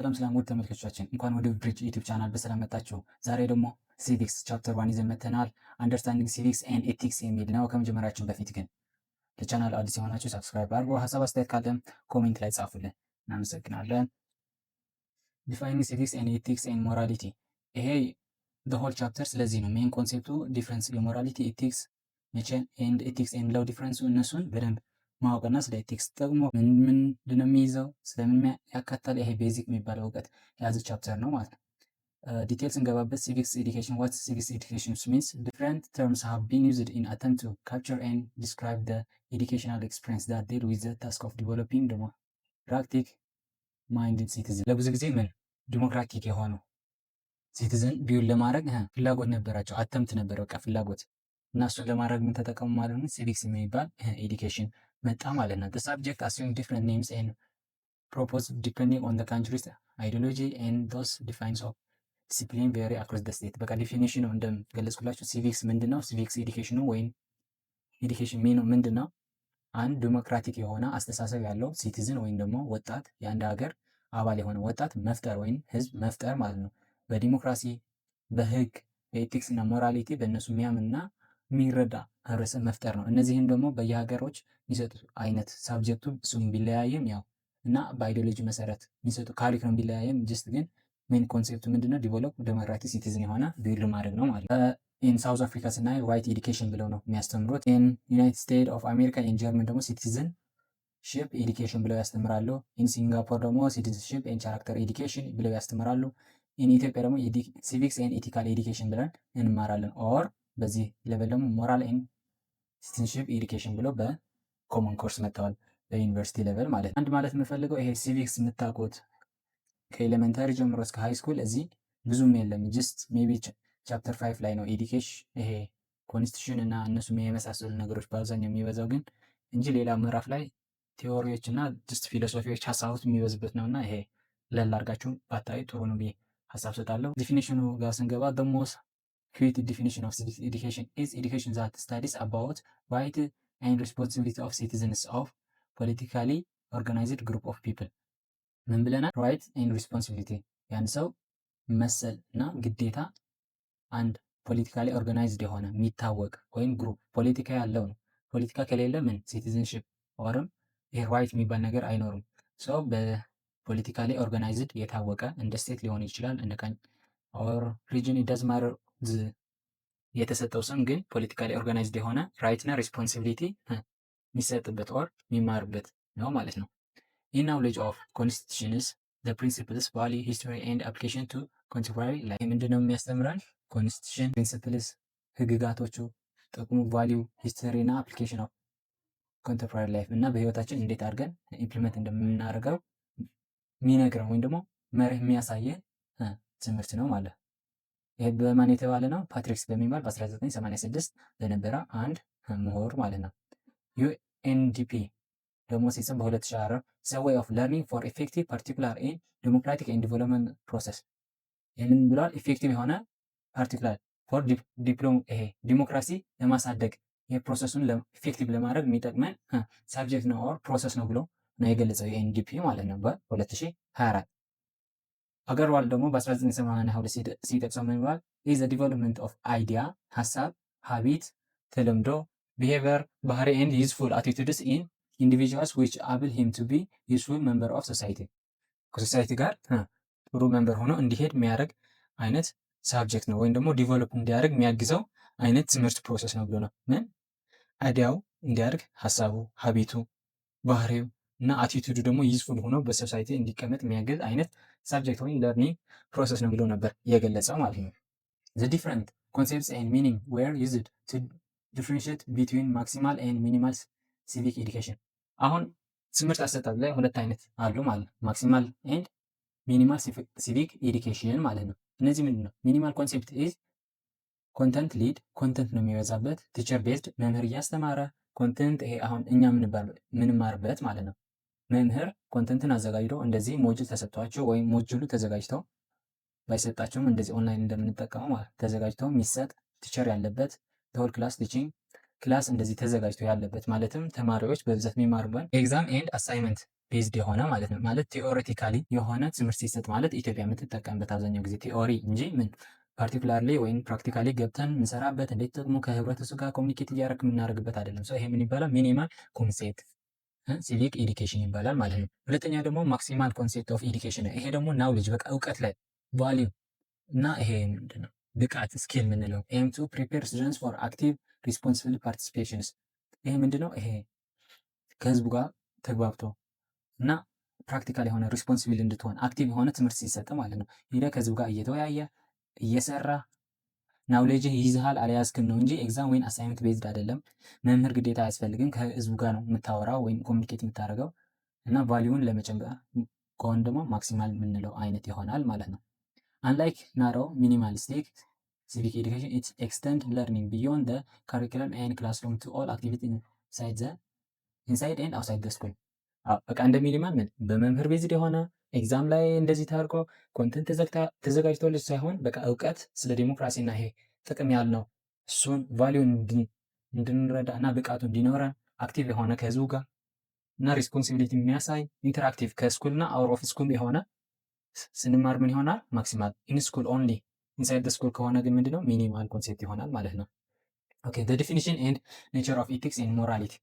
ሰላም ሰላም ውድ ተመልካቾቻችን፣ እንኳን ወደ ብሪጅ ዩቲዩብ ቻናል በሰላም መጣችሁ። ዛሬ ደግሞ civics chapter 1 ይዘን መጥተናል። Understanding civics and ethics የሚል ነው። ከመጀመሪያችን በፊት ግን ለቻናሉ አዲስ የሆናችሁ subscribe አድርጉ። ሀሳብ አስተያየት ካለም comment ላይ ጻፉልን። እናመሰግናለን። Defining civics and ethics and morality፣ ይሄ whole chapter ስለዚህ ነው። Main concept ኡ difference የ morality፣ ethics መቼ and ethics and law difference ኡ እነሱን በደንብ ማወቅና ስለ ethics ጥቅሙ ምን ምንድነው የሚይዘው፣ ስለምን ያካትታል፣ ይሄ basic የሚባለው እውቀት የያዘ chapter ነው ማለት ነው። Detail ስንገባበት civics education፣ what civics education means? Different terms have been used in attempt to capture and describe the educational experience that deal with the task of developing democratic minded citizen። ለብዙ ጊዜ ምን ዲሞክራቲክ የሆኑ citizen build ለማድረግ ፍላጎት ነበራቸው፣ attempt ነበር በቃ ፍላጎት፣ እና እሱን ለማድረግ ምን ተጠቀሙ ማለት ነው? Civics የሚባል education መጣ ማለት ነው። Subject assume different names and purpose depending on country's ideology and those defines of discipline vary across the state። በቃ definition ኑ እንደገለጽኩላችሁ civics ምንድን ነው? Civics education ኑ ወይም education ሚኑ ምንድን ነው? አንድ ዲሞክራቲክ የሆነ አስተሳሰብ ያለው citizen ወይም ደግሞ ወጣት፣ የአንድ ሀገር አባል የሆነ ወጣት መፍጠር ወይም ህዝብ መፍጠር ማለት ነው። በዲሞክራሲ፣ በህግ፣ በ ethics እና morality በእነሱ የሚያምንና የሚረዳ ህብረተሰብ መፍጠር ነው። እነዚህም ደግሞ በየሀገሮች የሚሰጡ አይነት subject ኡ እሱም ቢለያይም ያው እና በ ideology መሰረት የሚሰጡ curriculum ቢለያይም just ግን main concept ኡ ምንድነው? Develop democratic citizen የሆነ build ማድረግ ነው ማለት ነው። In South Africa ስናይ right education ብለው ነው የሚያስተምሩት። In United States of America፣ in German ደግሞ citizenship education ብለው ያስተምራሉ። In Singapore ደግሞ citizenship and character education ብለው ያስተምራሉ። In ኢትዮጵያ ደግሞ civics and ethical education ብለን እንማራለን። Or በዚህ level ደግሞ moral and citizenship education ብለው በ common course መጥተዋል፣ በዩኒቨርሲቲ level ማለት ነው። አንድ ማለት የምፈልገው ይሄ civics የምታውቁት ከ elementary ጀምሮ እስከ high school እዚህ ብዙም የለም። Just maybe chapter 5 ላይ ነው education ይሄ constitution እና እነሱ የመሳሰሉ ነገሮች በአብዛኛው የሚበዛው ግን እንጂ ሌላ ምዕራፍ ላይ theory ዎች እና just philosophy ዎች፣ ሀሳቦች የሚበዙበት ነው፣ እና ይሄ ለል አድርጋችሁ ባታዩ ጥሩ ነው ብዬ ሀሳብ ሰጣለሁ። Definition ኑ ጋር ስንገባ the most quoted definition of civics education is education that studies about right and responsibility of citizens of politically organized group of people። ምን ብለናል? Right and responsibility፣ የአንድ ሰው መሰል እና ግዴታ፣ አንድ politically organized የሆነ የሚታወቅ ወይም group ፖለቲካ ያለው ነው። ፖለቲካ ከሌለ ምን citizenship or ም ይሄ right የሚባል ነገር አይኖርም። So በ politically organized የታወቀ እንደ state ሊሆን ይችላል፣ እንደ or region does matter የተሰጠው ስም ግን politically organized የሆነ right እና responsibility የሚሰጥበት or የሚማርበት ነው ማለት ነው። In knowledge of constitutions, the principles, value, history and application to contemporary life። ምንድነው የሚያስተምረን? Constitution principles፣ ህግጋቶቹ፣ ጥቅሙ፣ value፣ history እና application of contemporary life እና በህይወታችን እንዴት አድርገን implement እንደምናደርገው የሚነግረን ወይም ደግሞ መርህ የሚያሳየን ትምህርት ነው ማለት ነው። ይህ በማን የተባለ ነው? ፓትሪክስ በሚባል በ1986 በነበረ አንድ ምሁር ማለት ነው። UNDP ደግሞ ሲጽፍ በ2004 way of learning for effective particular in democratic and development process። ይህንን ብለዋል። Effective የሆነ particular for ይሄ ዲሞክራሲ ለማሳደግ ይሄ process ኡን effective ለማድረግ የሚጠቅመን subject ነው or process ነው ብሎ ነው የገለጸው UNDP ማለት ነው በ2024። አገርዋል ደግሞ በ1982 ሲጠቅሰው ምን ይባል? Is development of idea፣ ሀሳብ፣ habit፣ ተለምዶ፣ behavior፣ ባህሪ and useful attitudes in individuals which able him to be useful member of society። ከ society ጋር ጥሩ member ሆኖ እንዲሄድ የሚያደርግ አይነት subject ነው ወይም ደግሞ develop እንዲያደርግ የሚያግዘው አይነት ትምህርት process ነው ብሎ ነው። ምን idea ው እንዲያድግ ሀሳቡ፣ habit ኡ፣ ባህሪው እና attitude ኡ ደግሞ useful ሆኖ በ society እንዲቀመጥ የሚያግዝ አይነት subject ወይም learning process ነው ብሎ ነበር የገለጸው ማለት ነው። The different concepts and meaning were used to differentiate between maximal and minimal civic education። አሁን ትምህርት አሰጣጥ ላይ ሁለት አይነት አሉ ማለት ነው። Maximal and minimal civic education ማለት ነው። እነዚህ ምንድን ነው? Minimal concept is content led፣ content ነው የሚበዛበት፣ teacher based፣ መምህር እያስተማረ content፣ ይሄ አሁን እኛ ምንማርበት ማለት ነው። መምህር content ን አዘጋጅቶ እንደዚህ module ተሰጥቷቸው ወይም module ኡ ተዘጋጅተው ባይሰጣቸውም እንደዚህ ኦንላይን እንደምንጠቀመው ማለት ተዘጋጅተው የሚሰጥ teacher ያለበት whole class teaching class እንደዚህ ተዘጋጅቶ ያለበት፣ ማለትም ተማሪዎች በብዛት የሚማሩበት exam and assignment based የሆነ ማለት ነው። ማለት theoretically የሆነ ትምህርት ሲሰጥ ማለት ኢትዮጵያ የምትጠቀምበት አብዛኛው ጊዜ theory እንጂ ምን particularly ወይም practically ገብተን የምንሰራበት እንዴት ጥቅሙ ከህብረተሰቡ ጋር communicate እያደረግ የምናደርግበት አይደለም። So ይሄ ምን ይባላል? Minimal concept civic education ይባላል ማለት ነው። ሁለተኛ ደግሞ maximal concept of education፣ ይሄ ደግሞ knowledge በቃ እውቀት ላይ value እና ይሄ ምንድነው ብቃት skill የምንለው aim to prepare students for active responsible participations። ይሄ ምንድነው? ይሄ ከህዝቡ ጋር ተግባብቶ እና practical የሆነ responsible እንድትሆን active የሆነ ትምህርት ሲሰጥ ማለት ነው። ሄደህ ከህዝቡ ጋር እየተወያየ እየሰራ knowledge ይይዝሃል አልያዝክም ነው እንጂ exam ወይም assignment based አይደለም። መምህር ግዴታ አያስፈልግም። ከህዝቡ ጋር ነው የምታወራው ወይም communicate የምታደርገው እና value ን ለመጨመር ከሆነ ደግሞ maximal የምንለው አይነት ይሆናል ማለት ነው። Unlike narrow minimalistic civic education, it extend learning beyond the curriculum and classroom to all activity inside and outside the school። በቃ እንደ minimal ምን በመምህር based የሆነ exam ላይ እንደዚህ ታርጎ content ተዘጋጅቶልሽ ሳይሆን በቃ እውቀት ስለ ዲሞክራሲ እና ይሄ ጥቅም ያልነው እሱን value እንድንረዳ እና ብቃቱ እንዲኖረን active የሆነ ከህዝቡ ጋር እና responsibility የሚያሳይ interactive ከ school እና out of school የሆነ ስንማር ምን ይሆናል? Maximal። In school only, inside school ከሆነ ግን ምንድነው minimal concept ይሆናል ማለት ነው። Okay, the definition and nature of ethics and morality።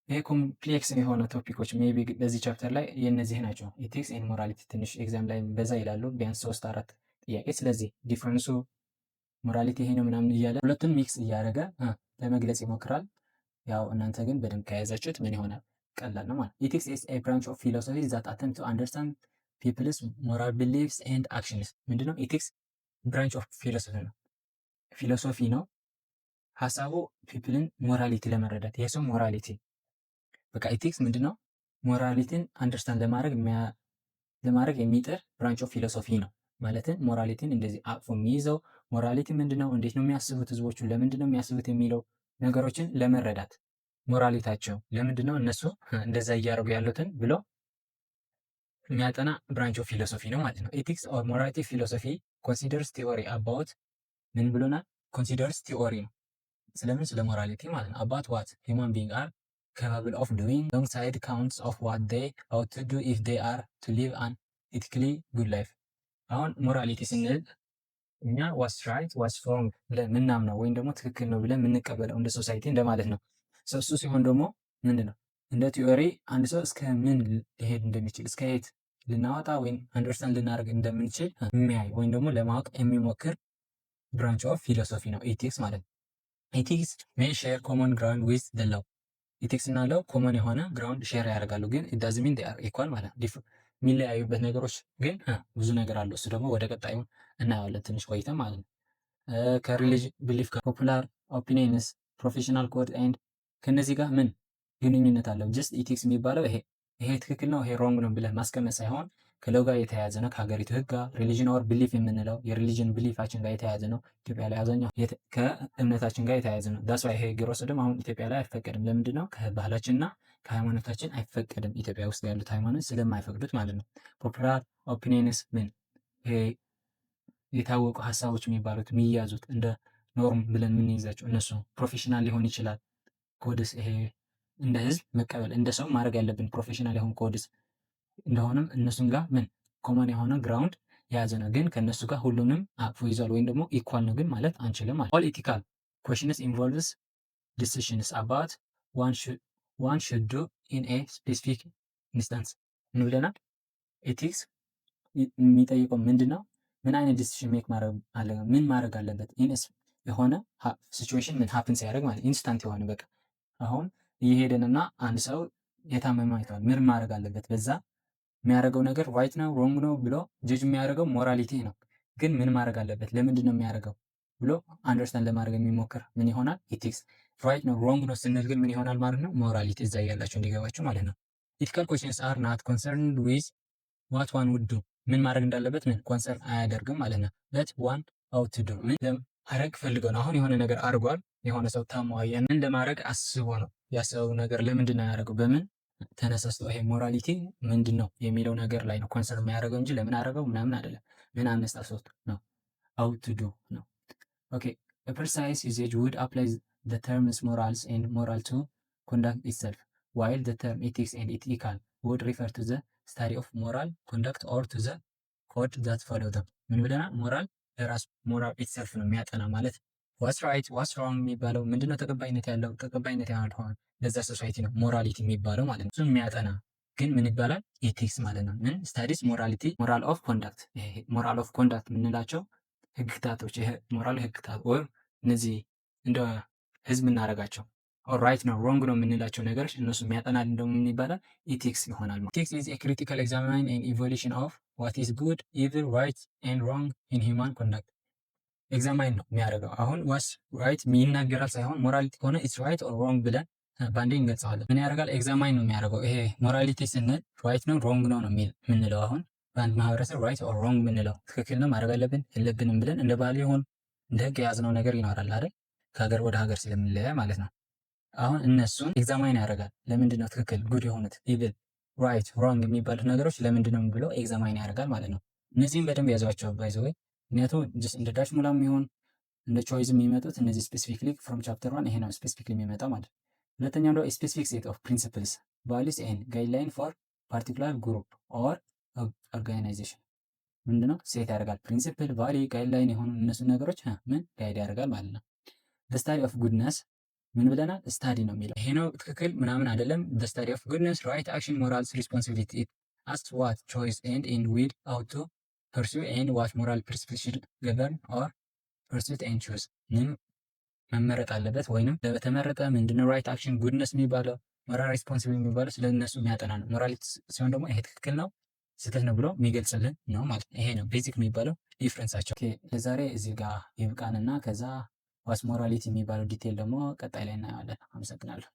ይሄ complex የሆነ topic ኦች maybe በዚህ chapter ላይ የእነዚህ ናቸው። Ethics and morality ትንሽ exam ላይ በዛ ይላሉ፣ ቢያንስ ሶስት አራት ጥያቄ። ስለዚህ difference ኡ morality ይሄ ነው ምናምን እያለ ሁለቱን mix እያደረገ ለመግለጽ ይሞክራል። ያው እናንተ ግን በደንብ ከያዛችሁት ምን ይሆናል ቀላል ነው ማለት። Ethics is a branch of philosophy that attempt to understand people's moral beliefs and actions። ምንድነው ethics? Branch of philosophy ነው፣ philosophy ነው። ሀሳቡ people ን morality ለመረዳት የሰው morality በቃ ethics ምንድነው? Morality ን understand ለማድረግ የሚጥር branch of philosophy ነው። ማለትም morality ን እንደዚህ አቅፎ የሚይዘው morality ምንድነው፣ እንዴት ነው የሚያስቡት ህዝቦቹ፣ ለምንድን ነው የሚያስቡት የሚለው ነገሮችን ለመረዳት morality ኣቸው ለምንድን ነው እነሱ እንደዛ እያደረጉ ያሉትን ብሎ የሚያጠና branch of philosophy ነው ማለት ነው። Ethics or morality philosophy considers theory about ምን ብሎናል? Considers theory ነው። ስለምን? ስለ morality ማለት ነው። About what human being are capable of doing alongside counts of what they ought to do if they are to live an ethically good life። አሁን morality ስንል እኛ what's right, what's wrong ብለን ምናምነው ወይም ደግሞ ትክክል ነው ብለን የምንቀበለው እንደ society እንደማለት ነው። እሱ ሲሆን ደግሞ ምንድን ነው እንደ theory አንድ ሰው እስከ ምን ሊሄድ እንደሚችል እስከ የት ልናወጣ ወይም understand ልናደርግ እንደምንችል የሚያይ ወይም ደግሞ ለማወቅ የሚሞክር branch of philosophy ነው ethics ማለት ነው። Ethics may share common ground with the law። Ethics እና law common የሆነ ground share ያደርጋሉ፣ ግን doesn't mean they are equal ማለት ነው። የሚለያዩበት ነገሮች ግን ብዙ ነገር አለው። እሱ ደግሞ ወደ ቀጣዩ እናየዋለን ትንሽ ቆይተን ማለት ነው። ከ religion belief፣ ከ popular opinions፣ professional code and ከነዚህ ጋር ምን ግንኙነት አለው? Just ethics የሚባለው ይሄ ይሄ ትክክል ነው ይሄ wrong ነው ብለህ ማስቀመጥ ሳይሆን ከ law ጋር የተያያዘ ነው። ከሀገሪቱ ሕግ ጋር religion or belief የምንለው የ religion belief ኣችን ጋር የተያያዘ ነው። ኢትዮጵያ ላይ አብዛኛው ከእምነታችን ጋር የተያያዘ ነው። That's why ይሄ ግብረ ሰዶም አሁን ኢትዮጵያ ላይ አይፈቀድም። ለምንድን ነው? ከባህላችንና ከሃይማኖታችን አይፈቀድም። ኢትዮጵያ ውስጥ ያሉት ሃይማኖት ስለማይፈቅዱት ማለት ነው። Popular opinions ምን ይሄ የታወቁ ሀሳቦች የሚባሉት የሚያዙት እንደ norm ብለን የምንይዛቸው እነሱ professional ሊሆን ይችላል። Codes ይሄ እንደ ህዝብ መቀበል እንደ ሰው ማድረግ ያለብን professional የሆኑ codes እንደሆነም እነሱም ጋር ምን common የሆነ ground የያዘ ነው። ግን ከእነሱ ጋር ሁሉንም አቅፎ ይዟል ወይም ደግሞ equal ነው ግን ማለት አንችልም ማለት። All ethical questions involves decisions about one should do in a specific instance። ምን ብለናል? Ethics የሚጠይቀው ምንድን ነው? ምን አይነት decision make ማድረግ አለ ምን ማድረግ አለበት in የሆነ situation ምን happen ሲያደርግ ማለት instant የሆነ በቃ አሁን እየሄደንና አንድ ሰው የታመመ አይተዋል። ምን ማድረግ አለበት? በዛ የሚያደርገው ነገር right ነው wrong ነው ብሎ judge የሚያደርገው morality ነው። ግን ምን ማድረግ አለበት? ለምንድን ነው የሚያደርገው ብሎ understand ለማድረግ የሚሞክር ምን ይሆናል? Ethics። Right ነው wrong ነው ስንል ግን ምን ይሆናል ማለት ነው? Morality እዛ እያላችሁ እንዲገባችሁ ማለት ነው። Ethical questions are not concerned with what one would do፣ ምን ማድረግ እንዳለበት ምን concern አያደርግም ማለት ነው። But one ought to do፣ ምን ለማድረግ ፈልገው ነው። አሁን የሆነ ነገር አድርጓል፣ የሆነ ሰው ታሞ አየን፣ ምን ለማድረግ አስቦ ነው ያሰበው ነገር ለምንድን ነው ያደረገው፣ በምን ተነሳስቶ ይሄ morality ምንድን ነው የሚለው ነገር ላይ ነው concern የሚያደርገው እንጂ ለምን አደረገው ምናምን አይደለም። ምን አነሳስቶት ነው ought to do ነው። Okay, precise usage would apply the terms morals and moral to conduct itself, while the term ethics and ethical would refer to the study of moral conduct or to the code that follow them። ምን ብለናል? ሞራል ራሱ moral itself ነው የሚያጠና ማለት what's right, what's wrong የሚባለው ምንድነው፣ ተቀባይነት ያለው፣ ተቀባይነት ያልሆነ ለዛ society ነው morality የሚባለው ማለት ነው። እሱን የሚያጠና ግን ምን ይባላል? Ethics ማለት ነው። ምን studies morality, moral of conduct። Moral of conduct የምንላቸው ህግጋቶች፣ ይሄ ሞራል ህግጋት ወይም እነዚህ እንደ ህዝብ የምናደርጋቸው right ነው wrong ነው የምንላቸው ነገሮች እነሱ የሚያጠናልን ደግሞ ምን ይባላል? Ethics ይሆናል። Ethics is a critical examine and evaluation of what is good, evil, right and wrong in human conduct። Examine ነው የሚያደርገው። አሁን what's right ይናገራል ሳይሆን morality ከሆነ it's right or wrong ብለን በአንዴ እንገልጸዋለን። ምን ያደርጋል? Examine ነው የሚያደርገው። ይሄ morality ስንል right ነው wrong ነው ነው የምንለው። አሁን በአንድ ማህበረሰብ right or wrong የምንለው ትክክል ነው ማድረግ አለብን የለብንም ብለን እንደ ባህል ይሁን እንደ ህግ የያዝነው ነገር ይኖራል አይደል? ከሀገር ወደ ሀገር ስለሚለያይ ማለት ነው። አሁን እነሱን examine ያደርጋል። ለምንድን ነው ትክክል good የሆኑት፣ evil፣ right፣ wrong የሚባሉት ነገሮች ለምንድን ነው ብሎ examine ያደርጋል ማለት ነው። እነዚህም በደንብ ያዟቸው by the way፣ ምክንያቱም እንደ dash ሙላም ይሁን እንደ choice የሚመጡት እነዚህ specifically from chapter one ይሄ ነው specifically የሚመጣው ማለት ነው። ሁለተኛው ደግሞ specific set of principles, values and guideline for particular group or organization። ምንድነው set ያደርጋል? Principle፣ value፣ guideline የሆኑ እነሱን ነገሮች ምን guide ያደርጋል ማለት ነው። Study of goodness ምን ብለናል? Study ነው የሚለው፣ ይሄ ነው ትክክል ምናምን አይደለም። Study of goodness, right action, morals responsibility as what choice and end we ought to pursue and what moral principle should govern our pursuit and choose። ምን መመረጥ አለበት ወይንም ለተመረጠ ምንድነው right action፣ goodness የሚባለው፣ moral responsibility የሚባለው ስለ እነሱ የሚያጠና ነው። Morality ሲሆን ደግሞ ይሄ ትክክል ነው ስህተት ነው ብሎ የሚገልጽልን ነው ማለት ነው። ይሄ ነው basic የሚባለው difference ኣቸው። ለዛሬ እዚህ ጋር ይብቃንና ከዛ what's morality የሚባለው detail ደግሞ ቀጣይ ላይ እናየዋለን። አመሰግናለሁ።